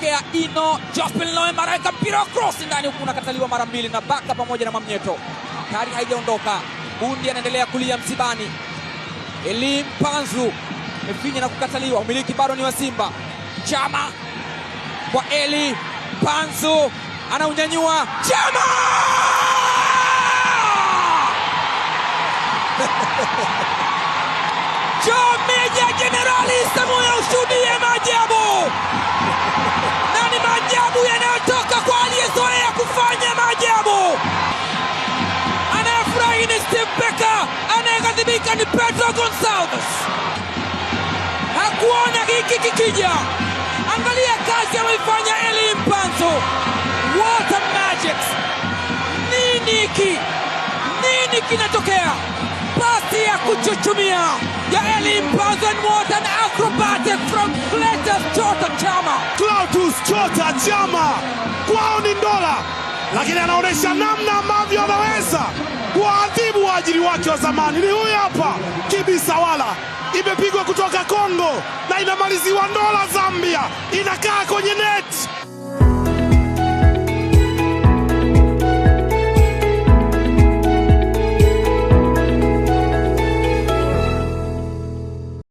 Anampokea Ino Jospin Loemba, anaweka mpira wa cross ndani, huku unakataliwa mara mbili na Baka pamoja na Mwamnyeto. Kari haijaondoka, Bundi anaendelea kulia msibani. Eli Mpanzu amefinya na kukataliwa, umiliki bado ni wa Simba. Chama kwa Eli Mpanzu, anaunyanyua Chama! Meja Jenerali Samuel, ushuhudie maajabu na ni maajabu yanayotoka kwa aliyezoea kufanya maajabu. Anayefurahi ni Steve Barker, anayeghadhibika ni Pedro Gonsalves. Hakuona hiki kikija. Angalia kazi ameifanya Eli Mpanzu. What a magic! Nini hiki? Nini kinatokea? Pasi ya kuchuchumia ya Eli Mpanzu, and what an acrobatic from Clatous Chota Chama. Clatous Chota Chama kwao ni ndola, lakini anaonyesha namna ambavyo anaweza kuwaadhibu waajiri wake wa zamani. Ni huyu hapa Kibisawala, imepigwa kutoka Kongo na inamaliziwa Ndola, Zambia, inakaa kwenye net.